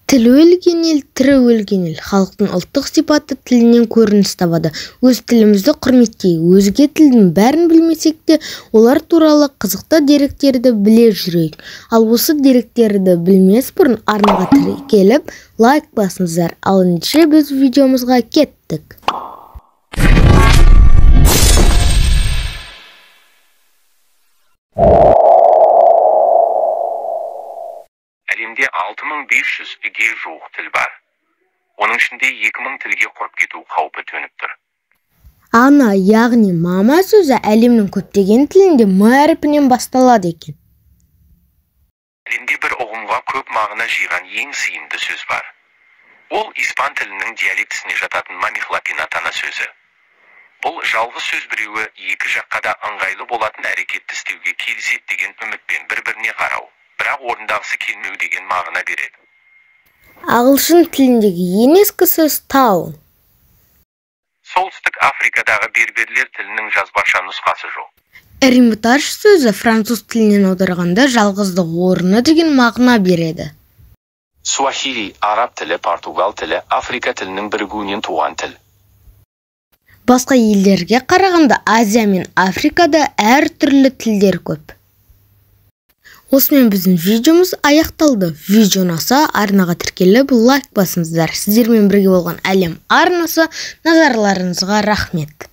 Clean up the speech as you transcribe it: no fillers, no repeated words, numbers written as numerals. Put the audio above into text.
Тіл өлген ел, тірі өлген ел. Халықтың ұлттық сипаты тілінен көрініс табады. Өз тілімізді құрметтейік. Өзге тілдің бәрін білмесек те, олар туралы қызықты деректерді біле жүрейік. Ал осы деректерді білмес бұрын арнаға тіркеліп, лайк басыңыздар. Ал ендеше біз видеомызға кеттік. Әлемде 6500-ге жуық тіл бар. Оның ішінде 2000 тілге құрып кету қаупі төніп тұр. Ана, яғни мама сөзі әлемнің көптеген тілінде М әрпінен басталады екен. Әлемде бір ұғымға көп мағына жиған ең сыйымды сөз бар. Ол испан тілінің диалектісіне жататын мамихлапинатана сөзі. Бұл жалғыз сөз біреуі екі жаққа да ыңғайлы болатын әрекетті істеуге келіседі деген үмітпен бір-біріне қарау, бірақ орындағысы келмеу деген мағына береді. Ағылшын тіліндегі ең ескі сөз таун. Солтүстік Африкадағы берберлер тілінің жазбаша нұсқасы жоқ. Эрмитаж сөзі француз тілінен аударғанда жалғыздық орны деген мағына береді. Суахили, араб тілі, португал тілі, Африка тілінің бірігуінен туған тіл. Басқа елдерге қарағанда Азия мен Африкада әр түрлі тілдер көп. Осымен біздің видеомыз аяқталды. Видео ұнаса арнаға тіркеліп лайк басыңыздар. Сіздермен бірге болған Әлем арнасы, назарларыңызға рахмет.